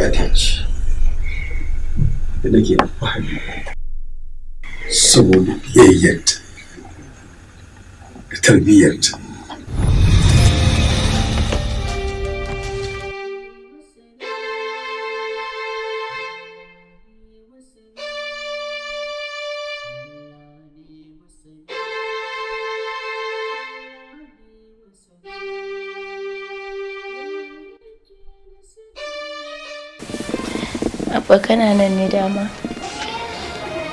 'Yata ce da nake alfahari saboda biyayyarta da tarbiyyarta. Abba, kana nan ne dama?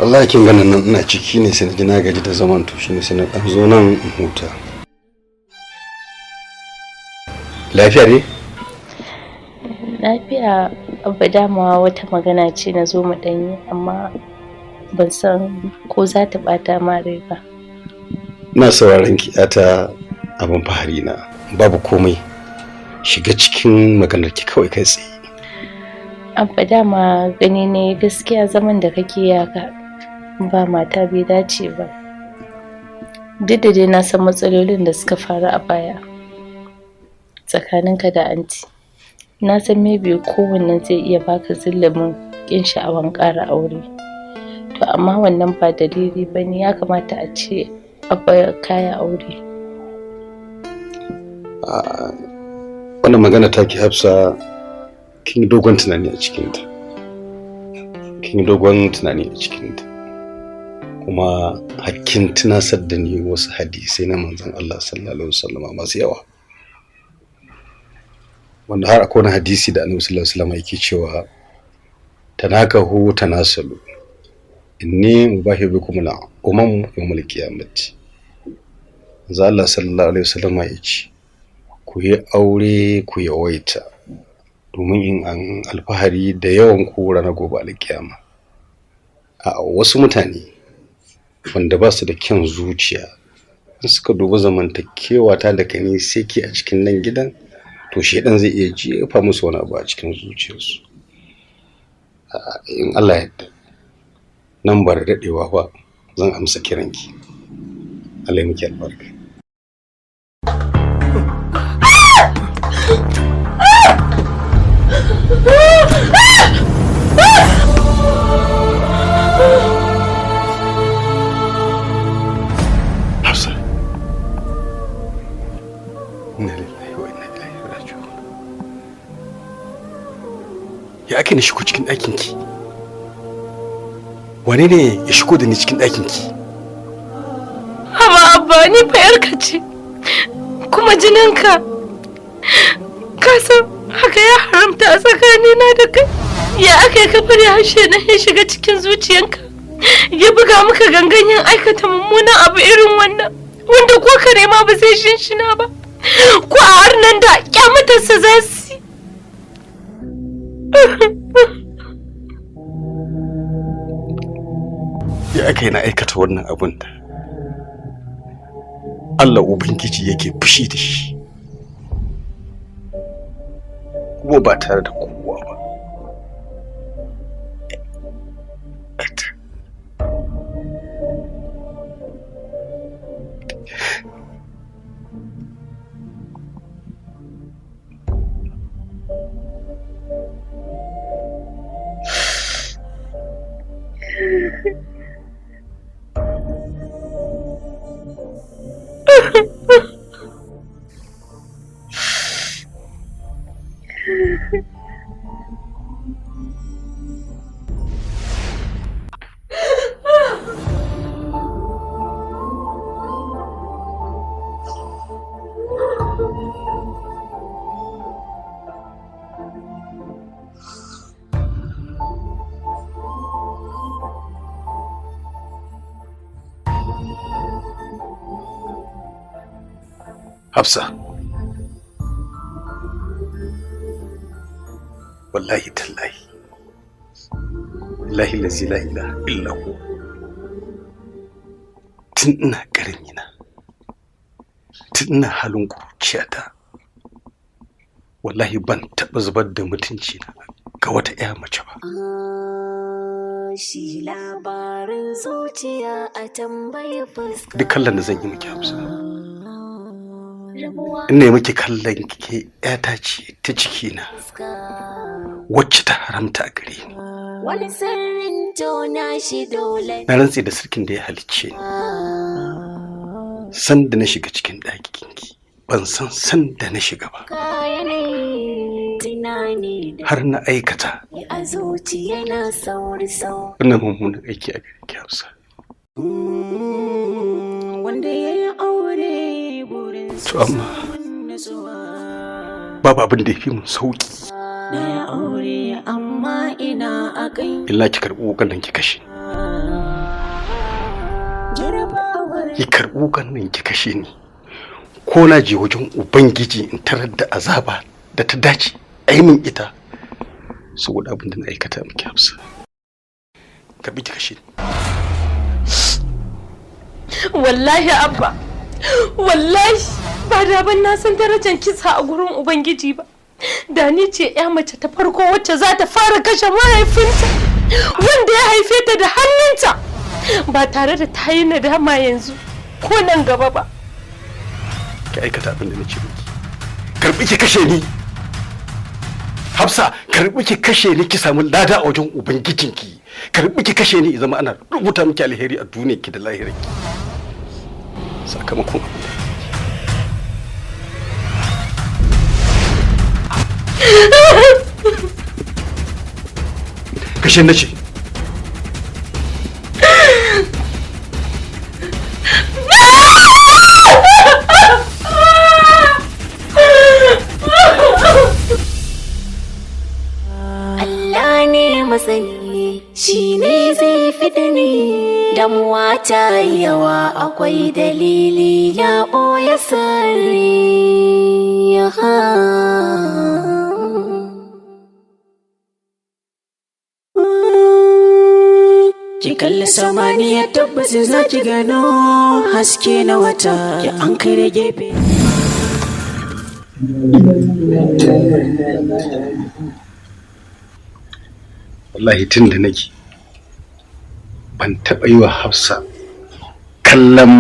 Wallahi kin ganin nan ina ciki ne, sai na ji na gaji da zaman, to shine sai na dan zo nan in huta. Lafiya ne? Lafiya Abba, dama wata magana ce na zo mu ɗanyi, amma ban san ko za ta ɓata ma rai ba. Ina sauraron ki, ta abin fahari na. Babu komai. Shiga cikin maganar ki kawai kai tsaye. Abba, dama gani ne gaskiya zaman da kake yaka ba mata bai dace ba. Duk da dai na san matsalolin da suka faru a baya tsakaninka da anti. Na san maybe kowannen zai iya baka zillumin ƙin sha'awan ƙara aure. To amma wannan ba dalili ba ne, ya kamata a ce Abba kaya aure. Wannan magana ta ki Hafsa, kin yi dogon tunani a cikinta. Kin yi dogon tunani a cikinta. Kuma hakkin tunasar da ni wasu hadisai na manzon Allah sallallahu alaihi wasallama masu yawa. Wanda har akwai wani hadisi da Annabi sallallahu alaihi wasallama yake cewa tanakahu tanasalu inni mubahi bikum al umam yawmal qiyamati. Manzon Allah sallallahu alaihi wasallama ya ce ku yi aure ku yawaita domin in an alfahari da yawan ku ranar gobe alkiyama. A wasu mutane wanda ba su da kyan zuciya in suka dubi zamantakewa ta da kani sai ke a cikin nan gidan, to shedan zai iya jefa musu wani abu a cikin zuciyarsu. In Allah ya yarda nan ba da daɗewa ba zan amsa kiranki. Allah ya miki albarka. Hafsa. Inna lillahi wa inna ilaihi raji'un. Ya ake na shigo cikin ɗakin ki? Wane ne ya shigo da ni cikin ɗakin ki? Haba Abba, ni fa yarka ce. Kuma jininka. Ka san haka ya haramta a tsakanina da kai. Ya aka yi ka bari harshe na ya shiga cikin zuciyanka? Ya buga maka gangan yin aikata mummunan abu irin wannan, wanda ko kare ma ba zai shinshina ba. Ko a har nan da kyamatarsa za su yi. Ya aka yi na aikata wannan abun da Allah Ubangiji yake fushi da shi, kuma ba tare da kowa ba. Hafsa, wallahi tallahi, wallahi lazi la ilaha illa hu, tun ina ƙarami na, tun ina halin ƙuruciyata, wallahi ban taɓa zubar da mutunci na ga wata 'ya mace ba. Shi labarin zuciya a tambayi fuska. Duk kallon da zan yi miki Hafsa, ina yi miki kallon ke 'yata ce ta cikina, Wacce ta haramta a gare ni. Wani sirrin tona shi dole. Na rantse da sarkin da ya halicce ni. Sanda na shiga cikin ɗakinki, ban san sanda na shiga ba. Ka yanayi tunani da Har na aikata a zuci yana sauri sauri. wannan mummunan aiki a gare ki, Hafsa. Wanda ya yi aure burin To amma babu abin da ya fi mun sauki na ya aure, amma ina a kan illa ki karɓi wukan nan ki kashe ni. jarabawar. Ki karɓi wukan nan ki kashe ni. Ko na je wajen Ubangiji in tarar da azaba da ta dace a yi min ita saboda abin da na aikata miki, Hafsa. Karɓi ki kashe ni. Wallahi Abba, wallahi ba da ban na san darajar kisa a gurin Ubangiji ba, da ni ce ya mace ta farko wacce za ta fara kashe mahaifinta wanda ya haife ta da hannunta, ba tare da ta yi nadama yanzu ko nan gaba ba. Ki aikata abin da nace miki. Karbi ki kashe ni, Hafsa. Karbi ki kashe ni, ki samu lada a wajen Ubangijinki. Karbi ki kashe ni, zama ana rubuta miki alheri a duniyarki da lahirarki sakamakon abin da kashe na ce. Allah ne masani, shi ne zai fita ni. Damuwa ta yi yawa, akwai dalili ya ɓoye sirri. Ha. Ki kalli samaniya, tabbas za ki gano haske na wata, ki an kare gefe. Wallahi tun da nake ban taɓa yi wa Hafsa kallon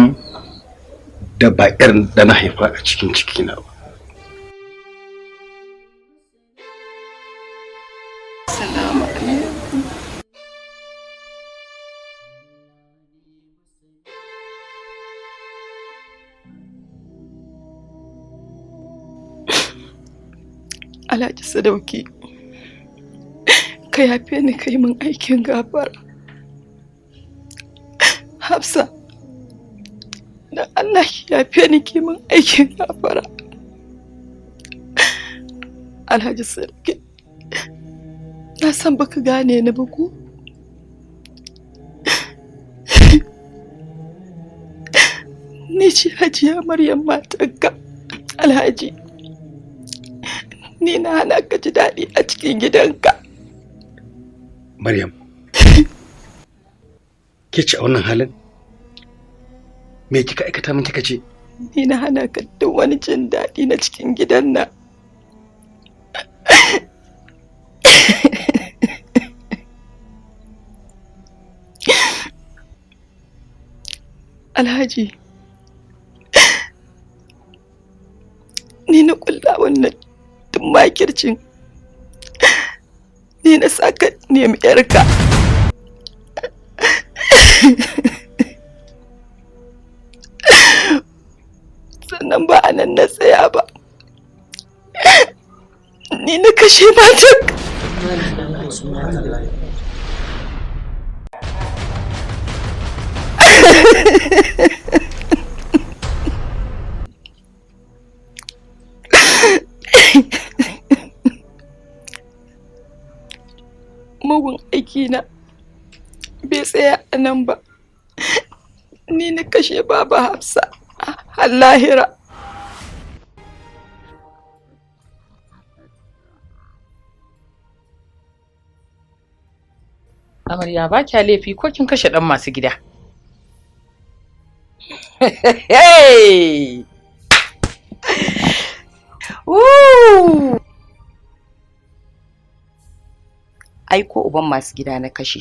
da ba irin da na haifa a cikin cikina ba. Assalamu alaikum. Alhaji Sadauki, ka yafe ni, kai min aikin gafara. Hafsa, dan Allah ki yafe ni, ki min aikin gafara. Alhaji Sadauki, na san baka gane ni ba ko? Ni ce Hajiya Maryam, matarka, Alhaji. Ni na hana ka ji daɗi a cikin gidanka. Maryam, ke ce a wannan halin? Me kika aikata min kika ce? Ni na hana ka duk wani jin daɗi na cikin gidan nan. Alhaji, ni na kulla wannan duk makircin. Ni na saka nemi yarka. Sannan ba a nan na tsaya ba. Ni na kashe matarka. Mugun aikina bai tsaya a nan ba. Ni na kashe Baba Hafsa har lahira. Amarya, ba kya laifi ko kin kashe dan masu gida. Woo! Ai ko uban masu gida na kashe,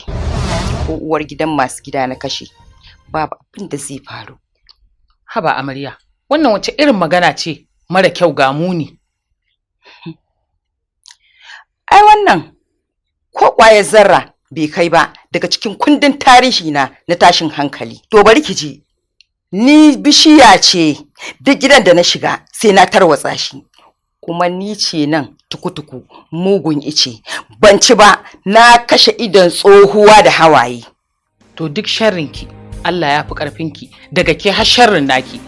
ko uwar gidan masu gida na kashe, babu abin da zai faru. Haba amarya, wannan wace irin magana ce mara kyau ga muni? Ai wannan ko ƙwayar zarra bai kai ba daga cikin kundin tarihi na na tashin hankali. To bari ki ji. Ni bishiya ce, duk gidan da na shiga sai na tarwatsa shi. Kuma ni ce nan tukutuku mugun ice. Ban ci ba, na kashe idon tsohuwa da hawaye. To duk sharrinki Allah ya fi ƙarfinki daga ke har sharrin naki.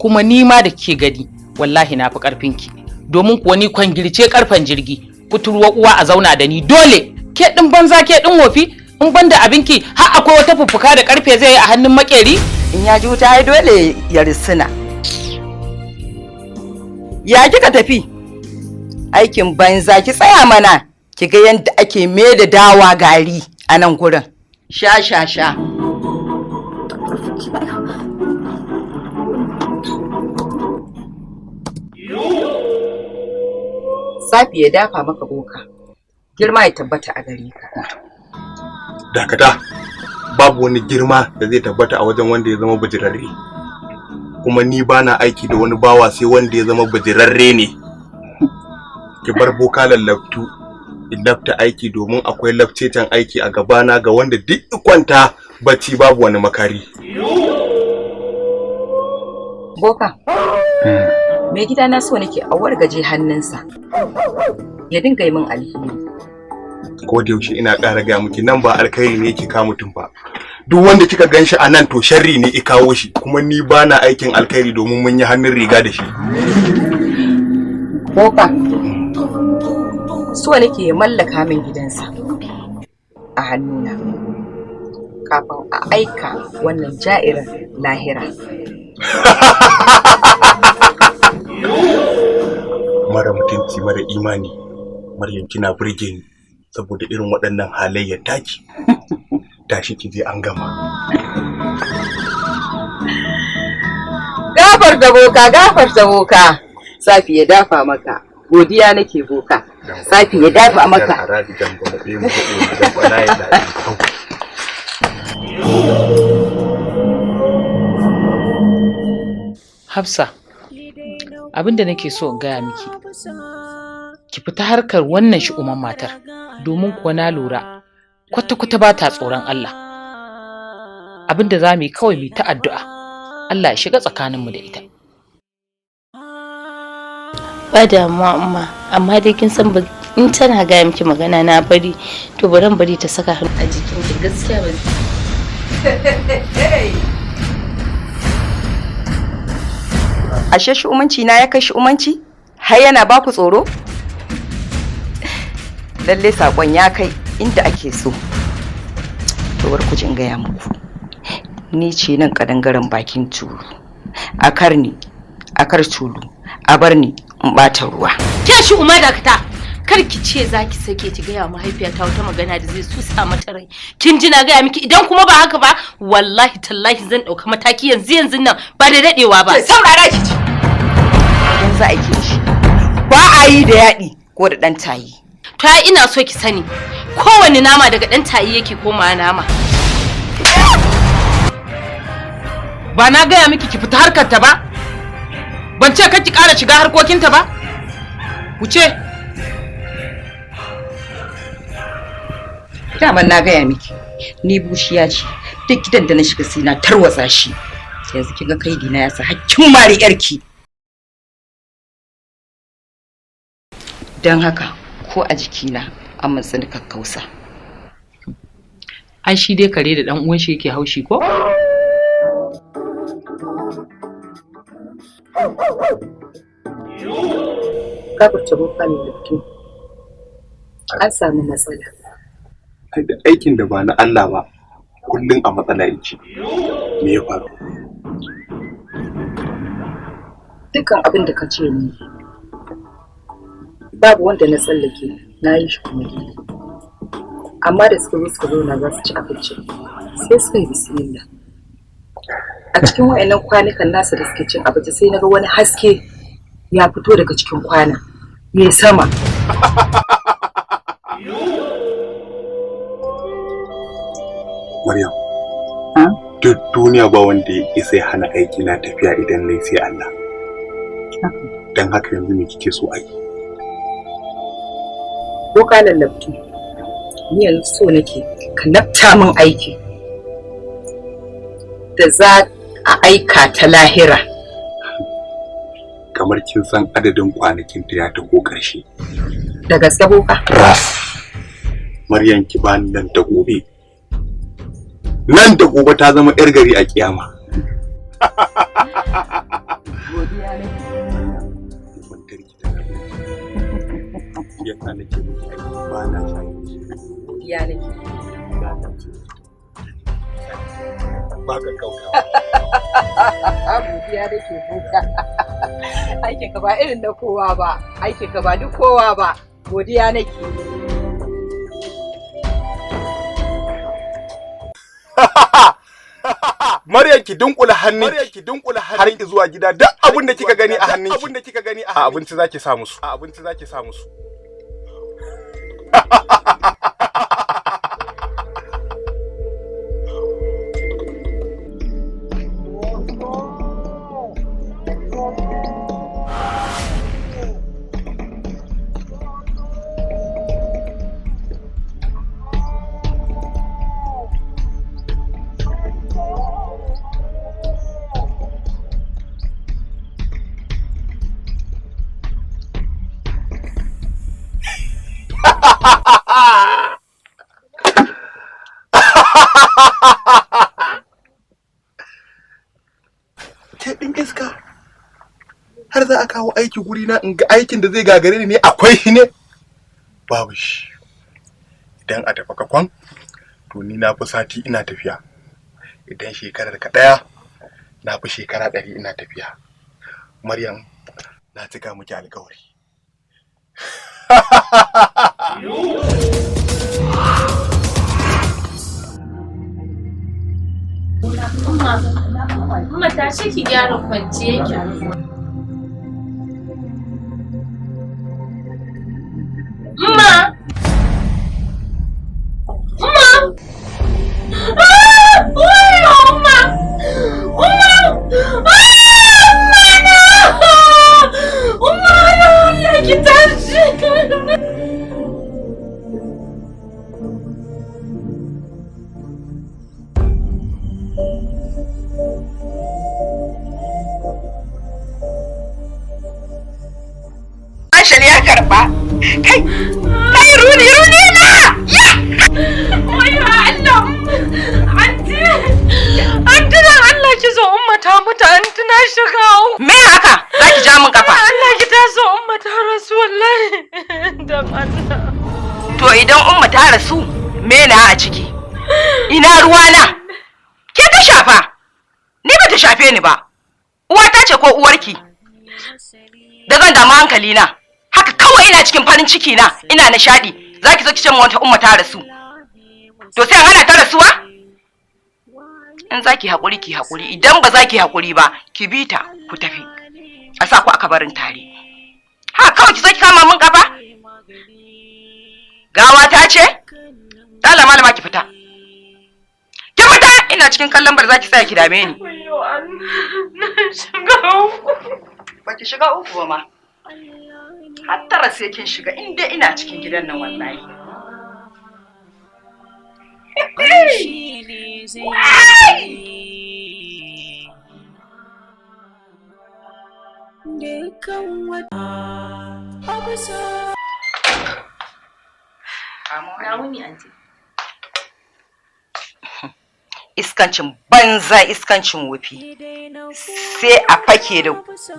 Kuma ni ma da ke gani wallahi na fi ƙarfinki. Domin kuwa ni kwangirce karfen jirgi, kuturwa uwa a zauna da ni dole. Ke ɗin banza ke ɗin wofi, in ban da abinki har akwai wata fuffuka da karfe zai yi a hannun makeri? In ya ji wuta ai dole ya risina. Ya kika tafi? Aikin banza, ki tsaya mana ki ga yadda ake mai da dawa gari a nan gurin. Sha sha sha. Safi ya dafa maka boka. Girma ya tabbata a gare ka. Dakata, babu wani girma da zai tabbata a wajen wanda ya zama bijirarre. Kuma ni bana aiki da wani bawa sai wanda ya zama bijirarre ne. Ki bar boka lallabtu in lafta aiki, domin akwai lafcetan aiki a gabana ga wanda duk kwanta bacci babu wani makari. Boka, mai gida na so nake a wargaje hannunsa ya dinga yi min alheri. Ko da yaushe ina ƙara gaya miki, nan ba alkhairi ne yake kawo mutum ba. Duk wanda kika ganshi a nan to sharri ne ya kawo shi, kuma ni bana aikin alkhairi domin mun yi hannun riga da shi. Boka, so nake ya mallaka min gidansa a hannuna kafin a aika wannan ja'irin lahira. Mara mutunci, mara imani, Maryam kina burge ni saboda irin waɗannan halayyar taki. Tashi ki je an gama. Gafar da boka, gafar da boka. Safi ya dafa maka. Godiya nake boka. Safi ya dafa maka. Hafsa, abinda nake so in gaya miki, ki fita harkar wannan shi'uman matar, domin kuwa na lura kwata-kwata ba ta tsoron Allah. Abinda za mu yi kawai mu ta addu'a, Allah ya shiga tsakaninmu da ita. Ba damuwa amma, amma dai kin san in tana gaya miki magana na bari, to baran bari ta saka hannu a jikinki gaskiya ba. Ashe shi'umanci na ya kai shi'umanci? Har yana ba ku tsoro? Lalle sakon ya kai inda ake so. To bar ku jin gaya muku. Ni ce nan kadangaren bakin tulu. A karni, a kar tulu, a bar ni in bata ruwa. Ke shi umma dakata. Kar ki ce za ki sake ki gaya mahaifiyata wata magana da zai susa mata rai. Kin ji na gaya miki, idan kuma ba haka ba wallahi tallahi zan ɗauka mataki yanzu yanzu nan ba da daɗewa ba. Saurara ki ji. Idan za a yi shi ba a yi da yaɗi ko da ɗan tayi. To ai ina so ki sani kowane nama daga ɗan tayi yake komawa nama. Ba na gaya miki ki fita harkar ta ba? Ban ce kar ki ƙara shiga harkokinta ba? Wuce. Daman na gaya miki, ni bushiya ce, duk gidan da na shiga sai na tarwatsa shi. Yanzu kin ga kaidi na yasa hakkin mari yarki. Don haka ko a jikina an matsi ni kakkausa. Ai shi dai kare da dan uwan shi yake haushi ko? Gafarta boka lallabtu. An samu matsala. Da aikin da ba na Allah ba kullum a matsala yake. Me ya faru? Dukkan abin da ka ce ni babu wanda na tsallake, na yi shi kuma daidai. Amma da suka zo suka zauna za su ci abinci sai suka yi bismillah. A cikin wa'annan kwanukan nasa da suke cin abinci sai na ga wani haske ya fito daga cikin kwana ya sama. Maryam, duk duniya ba wanda ya isa ya hana aiki na tafiya idan nayi sai Allah. Don haka yanzu me kike so a yi? Ko ka lallabtu, ni yanzu so nake ka lafta min aiki da za a aika ta lahira. Kamar kin san adadin kwanakin ta ya taho ƙarshe. Da gaske boka? Ras. Maryam, ki bani nan da gobe. Nan da gobe ta zama yar gari a kiyama. Yasa nake miki aiki ba na shayi. Godiya nake. Ba ka kautawa. Godiya nake boka. Aikin ka ba irin na kowa ba, aikin ka ba duk kowa ba. Godiya nake. Maryam, ki dunkula hannun, Maryam ki dunkula har zuwa gida, duk abin da kika gani a hannunki, abin da kika gani a abinci zaki sa musu, a abinci zaki sa musu. Ke ɗin iska, har za a kawo aiki guri na in ga aikin da zai gagare ni ne akwai shi ne? Babu shi. Idan a tafi kakwan, to ni na fi sati ina tafiya. Idan shekarar ka ɗaya, na fi shekara 100 ina tafiya. Maryam, na cika miki alkawari. Umma, tashi ki gyara kwanciyar ki. Umma! Umma! Ah! Wayyo, Umma! Umma! Ah! Umma na! Umma na, Allah ki tashi! Ashal ya karba. Kai, kai runi runi na! Ya! Wayyo Allah! Anti! Anti dan Allah ki zo, Umma ta mutu, anti na shiga uku. Me haka? Za ki ja min kafa. Allah ki taso, Umma ta rasu wallahi. Dan Allah. To idan Umma ta rasu, me na a ciki? Ina ruwa na? Ke ta shafa? Ni ba ta shafe ni ba. Uwata ce ko uwarki? Da zan damu hankali na. Haka kawai ina cikin farin ciki na, ina nishadi. Za ki zo ki ce min wata Umma ta rasu. To sai an hana ta rasuwa? In za ki haƙuri ki haƙuri, idan ba za ki haƙuri ba, ki bi ta ku tafi. A sa ku aka barin tare. Ha kawai ki zo ki kama min kafa? Gawa ta ce? Dala malama ki fita. Ki fita, ina cikin kallon bar za ki tsaya ki dame ni. Wayyo Allah, na shiga uku. Ba ki shiga uku ba ma. Har tara sai kin shiga in dai ina cikin gidan nan wallahi. Na wuni anti. Iskancin banza, iskancin wofi. Sai a fake da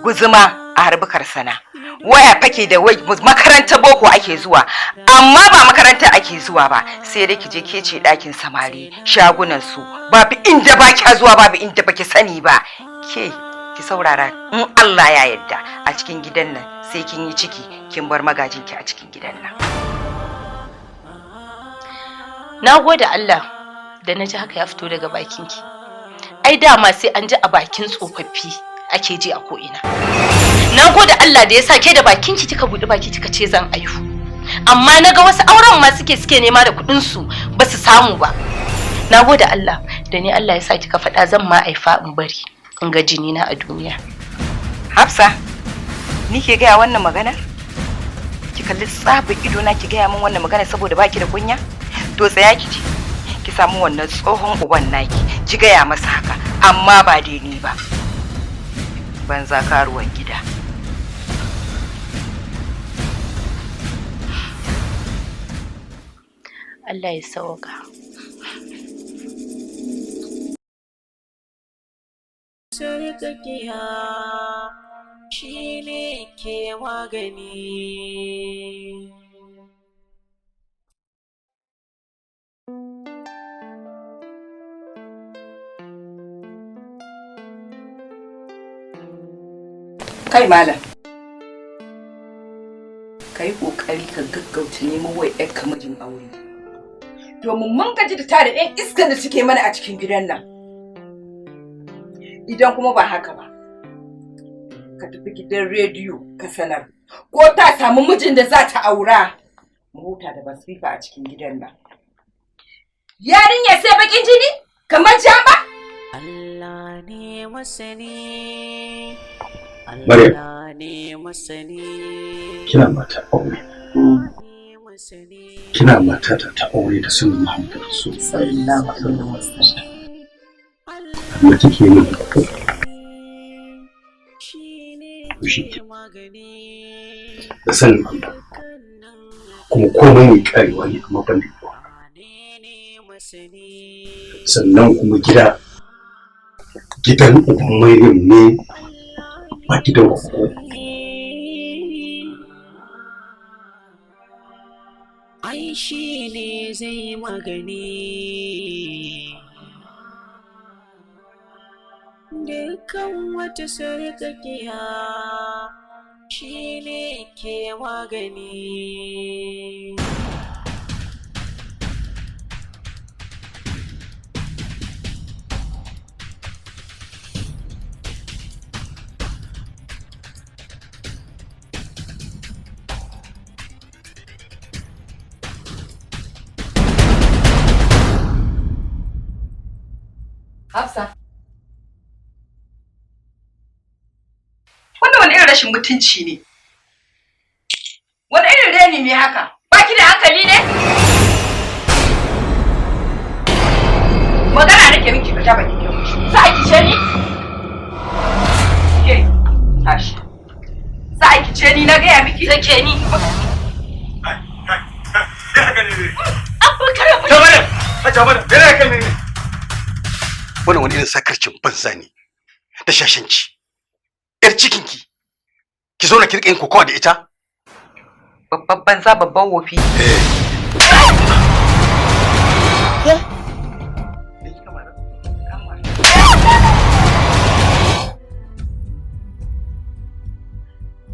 guzuma a harbi karsana. Waya fake da wai makarantar boko ake zuwa, amma ba makarantar ake zuwa ba, sai dai ki je ke ce ɗakin samari, shagunan su, babu inda ba kya zuwa, babu inda baki sani ba. Ke ki saurara, in Allah ya yarda a cikin gidan nan sai kin yi ciki kin bar magajinki a cikin gidan nan. Na gode Allah da na ji haka ya fito daga bakinki. Ai dama sai an ji a bakin tsofaffi ake ji a ko'ina. Na gode Allah da ya sa ke da bakinki kika buɗi baki kika ce zan aihu. Amma na ga wasu auren ma suke nema da kuɗin su ba su samu ba. Na gode Allah da ni Allah ya sa kika faɗa zan ma aifa in bari in ga jini na a duniya. Hafsa, ni ke gaya wannan maganar? Ki kalli tsabin ido na ki gaya min wannan magana saboda baki da kunya? To tsaya ki ji. Ki samu wannan tsohon uban naki, ki gaya masa haka, amma ba dai ni ba. Banza karuwan gida. Allah ya sauka. Sarkakiya shi ne ke magani. Kai malam. Ka yi ƙoƙari ka gaggauta neman wai ƴarka mijin aure. Domin mun gaji da tare ɗan iskan da suke mana a cikin gidan nan. Idan kuma ba haka ba, ka tafi gidan rediyo ka sanar. Ko ta samu mijin da za ta aura. Mu huta da basifa a cikin gidan nan. Yarinya sai bakin jini? Kamar jamba? Allah ne masani. Maryam. Allah ne masani. Kina mata aure. Kina mata ta aure da sunan Muhammadu Rasul. Sallallahu alaihi wasallam. Amma kike yi min ko? To shi ke. Da sanin Allah. Kuma komai mai karewa ne amma ban da iko. Sannan kuma gida gidan uban Maryam ne ba gidan ku. Ai shi ne zai magani. Dukkan wata sarkakiya shi ne ke magani. Hafsa. Wannan wani irin rashin mutunci ne? Wani irin reni ne haka? Ba ki da hankali ne? Magana nake miki ka ja baki ki. Za a kice ni? Ke, tashi. Za a kice ni na gaya miki? Sake ni. Wannan wani irin sakarcin banza ne da shashanci. Yar cikinki, ki zauna ki riƙa yin kokawa da ita? Babban banza babban wofi.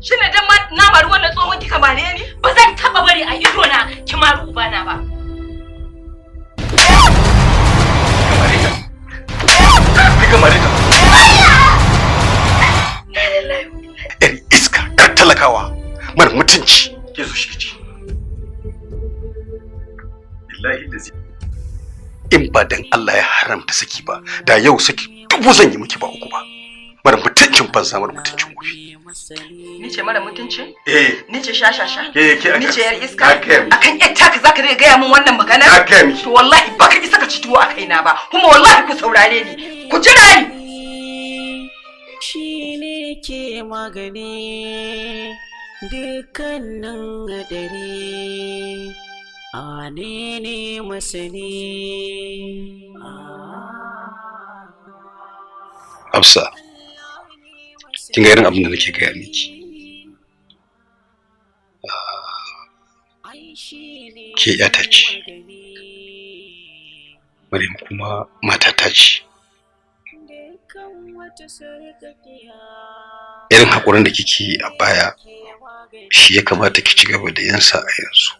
Shi ne dan na mari wannan tsohon kika mare ni? Ba zan taba bari a ido na ki mari ubana ba. Kika mare ta. Yar iska, kar talakawa, mara mutunci. Ke zo shi ci. Billahi da in ba dan Allah ya haramta saki ba, da yau saki dubu zan yi miki ba uku ba. Mara mutuncin banza, mara mutuncin wofi. Ni ce mara mutunci? Eh. Ni ce shashasha? Ke ke Ni ce yar iska? Na gaya miki. Akan yar taka zaka riga gaya min wannan magana? Na gaya miki. To wallahi baka isa ka ci tuwo a kaina ba, kuma wallahi ku saurare ni. Ku jira ni. Shi ne ke magani dukkanin hadari. Ane ne masani. Hafsa, kin ga irin abin da nake gaya miki. Ke ƴata ce, Maryam kuma matata ce. Irin haƙurin da kike yi a baya shi ya kamata ki ci gaba da yinsa a yanzu.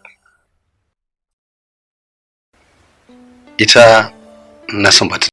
Ita na san ba ta